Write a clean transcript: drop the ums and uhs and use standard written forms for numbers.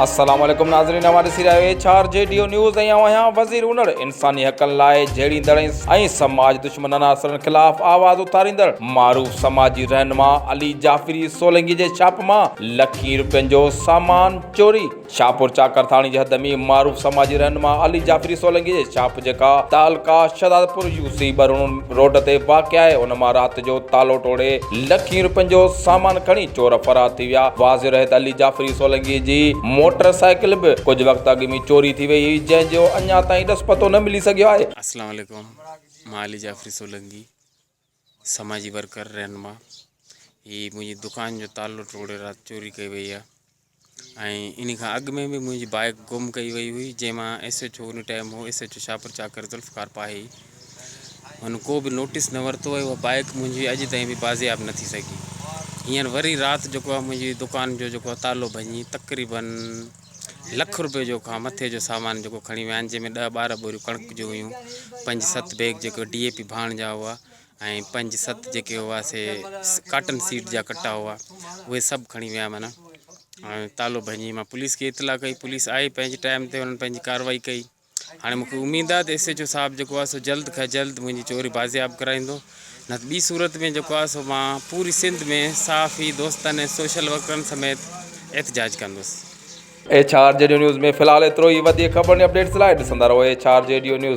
السلام عليڪم ناظرين اوهان ڏسي رهيا آهيو H R G D O news ۽ آئون آهيان وزير انڙ انساني حقن لاء جهيڙيندڙ ۽ سماج دشمن عناصرن خلاف آواز اٿاريندڙ معروف سماجي رهنما علي جعفري سولنگي جي ڇاپ مان لکين روپين جو سامان چوري شاهپور چاڪر ٿاڻي جي حد ۾ معروف سماجي رهنما علي جعفري سولنگي جي شاپ جيڪا تعلقه شهدادپور يو سي ٻرڻ روڊ تي واقع آهي ان مان رات جو تالو ٽوڙي لکين روپين جو سامان کڻي چور فرار ٿي ويا. واضح رهي ته علي جعفري سولنگي جي موٽر سائيڪل به ڪجهه وقت اڳ ۾ چوري ٿي وئي هئي جنهن جو اڃا تائين ڏس پتو نه ملي سگهيو آهي. السلام عليڪم مان علي جعفري سولنگي سماجي ورڪر رهنما هي منهنجي دڪان جو تالو ٽوڙي رات چوري ڪئي وئي آهي ۽ ان کان اڳ ۾ به منهنجي بائيڪ گم ڪئي وئي هئي جنهن مان ايس ايڇ او ان ٽائيم هو S H O Shahpur Chakar Zulfiqar Pahi هن ڪو به نوٽيس نه ورتو ۽ اها بائيڪ منهنجي اڄ تائين به بازياب نه ٿي سگهي هينئر وري رات جيڪو آهي منهنجي دڪان جو جيڪو آهي تالو ڀڃي تقريبن لک روپئي جو کان مٿي جو سامان جيڪو کڻي ويا آهن جنهن ۾ ڏهه ٻارهن ٻوريون ڪڻڪ جون هيون پنج ست بيگ جيڪو ڊي اي پي ڀاڻ جا هئا ۽ پنج ست جيڪي هئا سي ڪاٽن سيڊ جا ڪٽا هئا اهي سڀ کڻي ويا معنيٰ ۽ تالو ڀڃي مان پوليس کي اطلاع ڪئي پوليس آئي پنهنجي ٽائيم تي انهن پنهنجي ڪارروائي ڪئي هاڻي مونکي اميد آهي ته ايس ايچ او صاحب جيڪو آهي سو جلد کان جلد منهنجي چوري بازياب ڪرائيندو نه ته ٻي صورت ۾ جيڪو آهي سو مان پوري سنڌ ۾ صحافي دوستن ۽ سوشل ورڪرن سميت احتجاج ڪندس. H R G D news ۾ في الحال ايترو ئي وڌيڪ خبرن ۽ اپڊيٽس لاء ڏسندا رهو H R G D news.